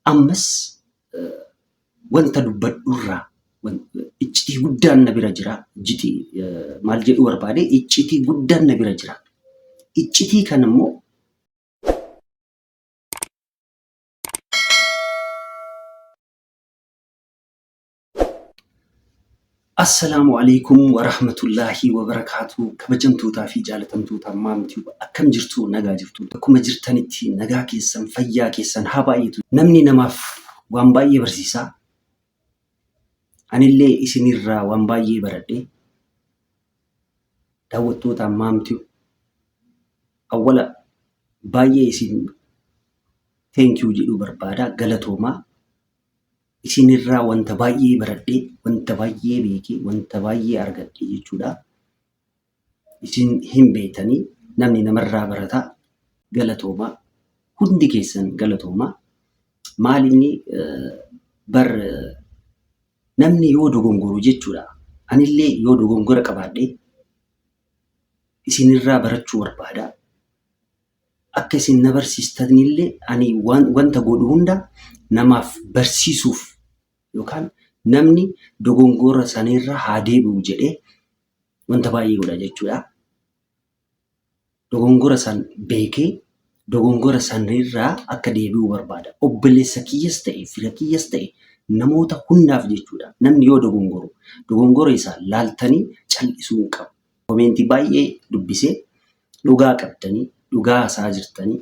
Ammas wanta dubbadhurraa iccitii guddaan na bira jira. Iccitii maal jedhuu barbaade iccitii guddaan na bira jira. Iccitii kana immoo Assalaamu alaikum warahmatullaahi wabarakaatu. Kabajamtootaa fi jaalatamtoota Maam Tube akkam jirtu? Nagaa jirtu? Akkuma jirtanitti nagaa keessan fayyaa keessan haa baay'atu. Namni namaaf waan baay'ee barsiisaa. Anillee isinirraa waan baay'ee baradhe. Daawwattoota Maam Tube awwala baay'ee isin thank you jedhuu barbaada. Galatoomaa. Isinirraa wanta baay'ee baradhee, wanta baay'ee beekee, wanta baay'ee argadhe jechuudha. Isin hin beektanii namni namarraa barataa galatoomaa. Hundi keessan galatoomaa. Maal inni bar namni yoo dogongoru jechuudha. Anillee yoo dogongora qabaadhe isinirraa barachuu barbaada. Akka isin na barsiistanillee ani wanta godhu hunda namaaf barsiisuuf yookaan namni dogongora sanirra haa deebi'u jedhee wanta baay'ee godha jechuudha. Dogongora san beekee dogongora sanirraa akka deebi'u barbaada. Obboleessa kiyyas ta'e fira kiyyas ta'e namoota hundaaf jechuudha. Namni yoo dogongoru dogongora isaa laaltanii cal'isuu hin qabu. Komeentii baay'ee dubbisee dhugaa qabdanii dhugaa haasaa jirtanii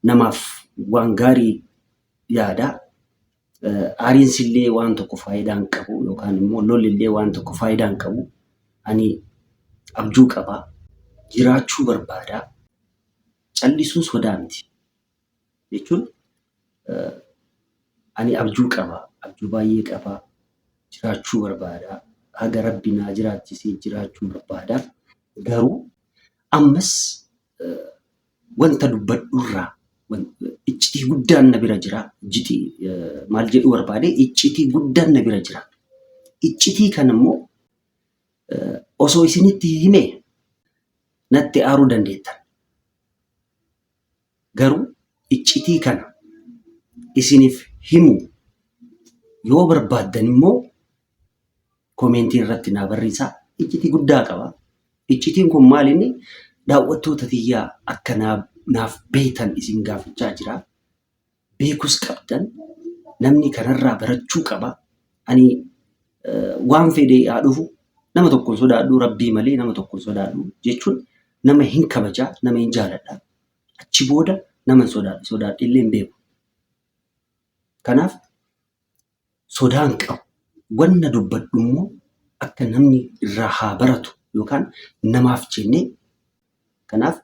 namaaf waan gaarii yaadaa. Aariinsi illee waan tokko faayidaa hin qabu yookaan immoo lolli illee waan tokko faayidaa hin qabu. Ani abjuu qaba. Jiraachuu barbaada. Callisuun sodaa miti. Jechuun ani abjuu qaba. Abjuu baay'ee qaba. Jiraachuu barbaada. Haga Rabbi naa jiraachisee jiraachuu barbaada. Garuu ammas wanta dubbadhurraa iccitii guddaan na bira jira. Iccitii maal jedhuu barbaade iccitii guddaan na bira jira. Iccitii kana immoo osoo isinitti himee natti aaruu dandeettan. Garuu iccitii kana isiniif himu yoo barbaaddan immoo komeentii irratti naa barreessaa. Iccitii guddaa qaba. Iccitiin kun maal inni daawwattoota tiyyaa akka naaf beektan isin gaafachaa jira. Beekus qabdan namni kanarraa barachuu qaba. Ani waan fedhe haa dhufu nama tokko hin sodaadhu rabbii malee nama tokko hin sodaadhu jechuun nama hin kabajaa nama hin jaaladha. Achi booda nama hin sodaadhu sodaadhe illee hin beeku. Kanaaf sodaa hin qabu. Wanna dubbadhu immoo akka namni irraa haa baratu yookaan namaaf jennee kanaaf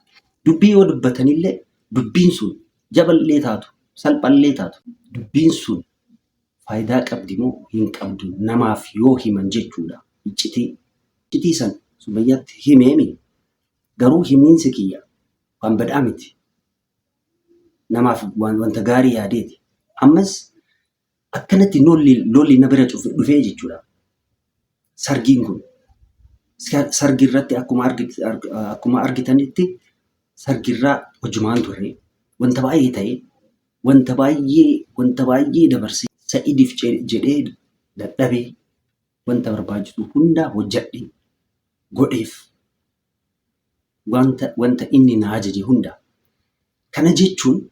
dubbii yoo dubbatanillee dubbiin sun jaballee taatu salphallee taatu dubbiin sun faayidaa qabdi moo hin qabdu namaaf yoo himan jechuudha. Iccitii iccitii san Sumayyaatti himeemi garuu himiinsi kiyya waan badaa miti. Namaaf wanta gaarii yaadeeti. Ammas akkanatti lolli lolli na bira cufe dhufee jechuudha. Sargiin kun sargi irratti akkuma argitanitti sargirraa hojumaan turre wanta baay'ee ta'e wanta baay'ee wanta baay'ee dabarsee Sa'idiif jedhee dadhabee wanta barbaachisu hundaa hojjadhe godheef wanta wanta inni na ajaje hunda. Kana jechuun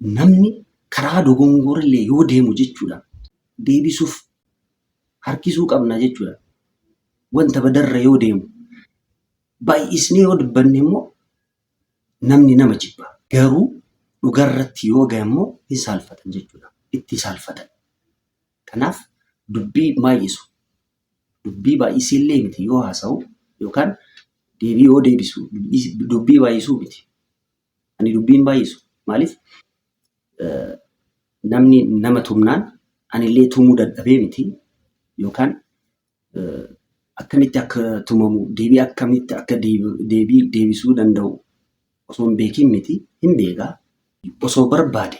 namni karaa dogongorallee yoo deemu jechuudha deebisuuf harkisuu qabna jechuudha. Wanta badarra yoo deemu baay'isnee yoo dubbanne immoo namni nama jibba. Garuu dhugarratti yoo gahe immoo hin saalfatan jechuudha. Itti saalfatan. Kanaaf dubbii baay'isu. Dubbii baay'iseellee miti yoo haasa'u yookaan deebii yoo deebisu dubbii baay'isuu miti. Ani dubbii hin baay'isu. Maaliif namni nama tumnaan anillee tumuu dadhabee miti yookaan akkamitti akka tumamu deebii akkamitti akka deebii deebisuu danda'u osoo hin beekin miti hin beeka. Osoo barbaade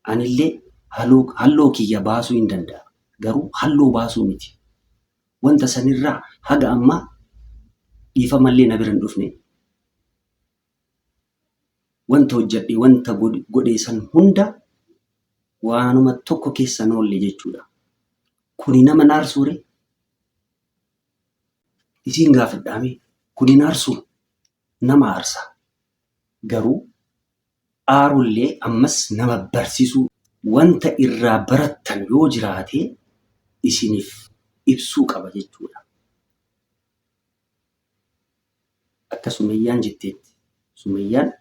anillee halloo kiyya baasuu hin danda'a. Garuu halloo baasuu miti. Wanta sanirraa haga ammaa dhiifamallee na bira hin dhufne. Wanta hojjadhe wanta godhe san hunda waanuma tokko keessa hin oolle jechuudha. Kuni nama hin aarsuu ree? Isiin gaafadhaa mee kuni hin aarsuu? Nama aarsa. Garuu aarullee ammas nama barsiisuu wanta irraa barattan yoo jiraate isiniif ibsuu qaba jechuudha. Akka Sumayyaan jetteetti. Sumayyaan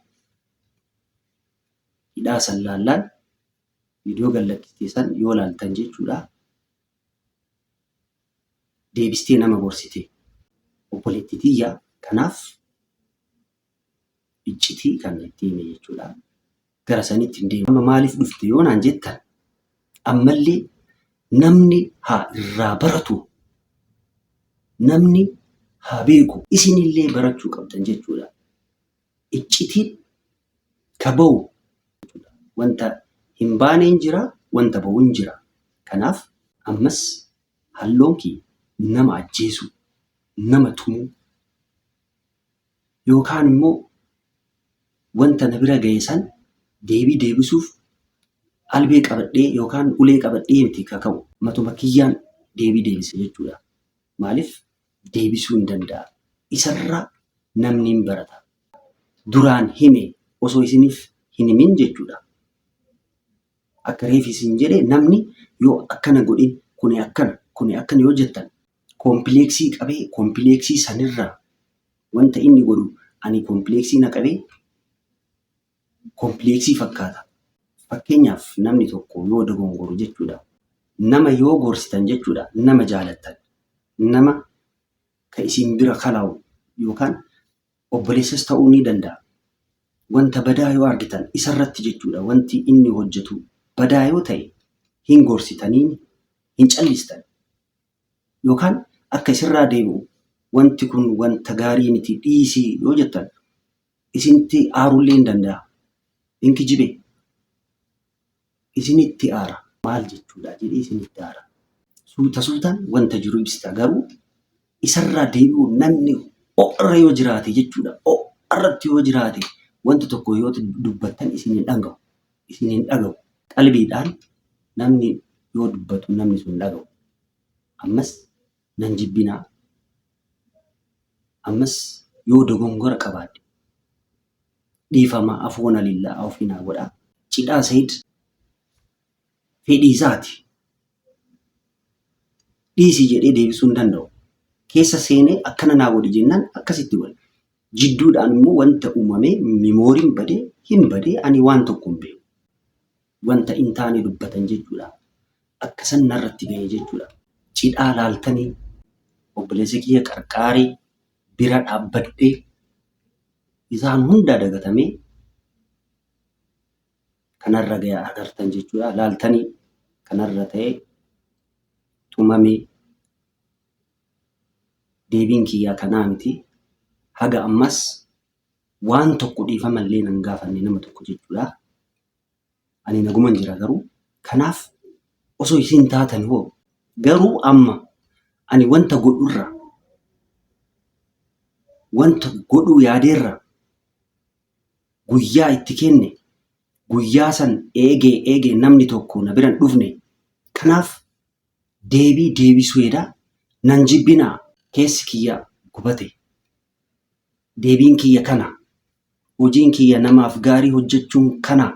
hidhaa san laallaan viidiyoo gad lakkiste san yoo laaltan jechuudha. Deebistee nama gorsite. Obboleetti tiyya kanaaf iccitii kan itti hime jechuudha. Gara sanitti hin deemu. Amma maaliif dhufte yoo naan jettan ammallee namni haa irraa baratu namni haa beeku isinillee barachuu qabdan jechuudha. Iccitiin ka ba'u jechuudha. Wanta hin baane hin jira, wanta ba'u hin jira. Kanaaf ammas halloon kiyya nama ajjeesuu, nama tumuu yookaan immoo wanta na bira ga'e san deebii deebisuuf albee qabadhee yookaan ulee qabadhee miti ka ka'u matuma kiyyaan deebii deebisa jechuudha. Maaliif deebisuu hin danda'a. Isarraa namni hin barata. Duraan hime osoo isiniif hin himin jechuudha. Akka reefi isin jedhe namni yoo akkana godhin kuni akkana kuni akkana yoo jettan koompileeksii qabee koompileeksii sanirraa wanta inni godhu ani koompileeksii na qabee koompileeksii fakkaata. Fakkeenyaaf namni tokko yoo dogongoru jechuudha. Nama yoo gorsitan jechuudha nama jaalattan nama ka isin bira kalaa'u yookaan obboleessas ta'uu ni danda'a. Wanta badaa yoo argitan isarratti jechuudha wanti inni hojjetu badaa yoo ta'e hin gorsitaniin hin callistan. Yookaan akka isirraa deebi'u wanti kun wanta gaarii miti dhiisii yoo jettan isinitti aarullee hin danda'a. Hin kijibe. Isinitti aara. Maal jechuudha jedhee isinitti aara. Suuta suutaan wanta jiru ibsita garuu isarraa deebi'u namni ho'arra yoo jiraate jechuudha. Ho'arratti yoo jiraate wanta tokko yoo dubbattan isin hin dhaga'u. Isin hin dhaga'u. Qalbiidhaan namni yoo dubbatu namni sun dhaga'u. Ammas nan jibbinaa. Ammas yoo dogongora qabaadhe dhiifama afoona lillaa ofii naa godhaa. Cidhaa Sayid fedhii isaati. Dhiisi jedhee deebisuu hin danda'u. Keessa seenee akkana naa godhi jennaan akkasitti godhe. Jidduudhaan immoo wanta uumamee mimooriin badee hin badee ani waan tokko hin beeku. Wanta hin taane dubbatan jechuudha. Akka san narratti ga'e jechuudha. Cidhaa laaltanii obboleessa kiyya qarqaaree bira dhaabbadhee isaan hundaa dagatamee kanarra ga'e agartan jechuudha. Laaltanii kanarra ta'e tumamee deebiin kiyyaa kanaa miti. Haga ammas waan tokko dhiifama illee nan gaafanne nama tokko jechuudha. Ani naguman jira garuu kanaaf osoo isin taatan hoo garuu amma ani wanta godhurra wanta godhuu yaadeerra guyyaa itti kenne guyyaa san eegee eegee namni tokko na biran dhufne kanaaf deebii deebisuu hedaa nan jibbinaa keessi kiyya gubate deebiin kiyya kana hojiin kiyya namaaf gaarii hojjechuun kana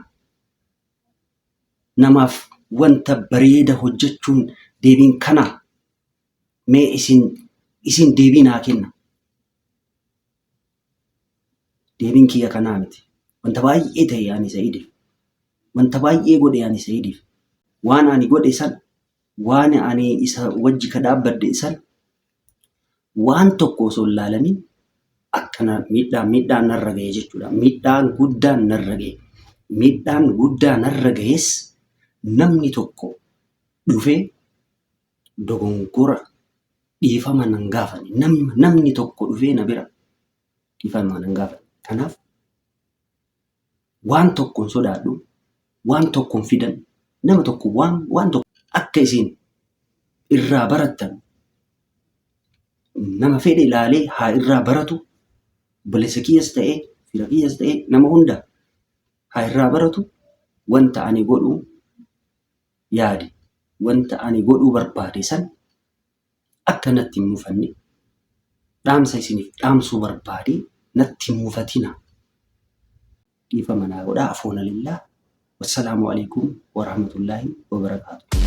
namaaf wanta bareeda hojjechuun deebiin kana mee isin isin deebii naa kenna deebiin kiyya kanaa miti wanta baay'ee ta'e ani Sa'idiif wanta baay'ee godhe ani Sa'idiif waan ani godhe san waan ani isa wajji ka dhaabbadde san waan tokko osoo hin laalamin akkana miidhaa miidhaan narra ga'e jechuudha. Miidhaan guddaan narra ga'e. Miidhaan guddaa narra ga'es namni tokko dhufee dogongora dhiifama nan gaafanne. Namni tokko dhufee na bira dhiifama nan gaafanne. Kanaaf waan tokko hin sodaadhu, waan tokko hin fidan, nama tokko waan waan tokko akka isin irraa barattan nama fedhe ilaalee haa irraa baratu obboleessa kiyyas ta'e fira kiyyas ta'e nama hunda Haa irraa baratu wanta ani godhu yaade wanta ani godhuu barbaade san akka natti hin mufanne dhaamsa isiniif dhaamsuu barbaade natti hin mufatina. Dhiifama naa godhaa afoona lillaa. Wassalaamu alaikum warahmatullaahi wabarakaatuh.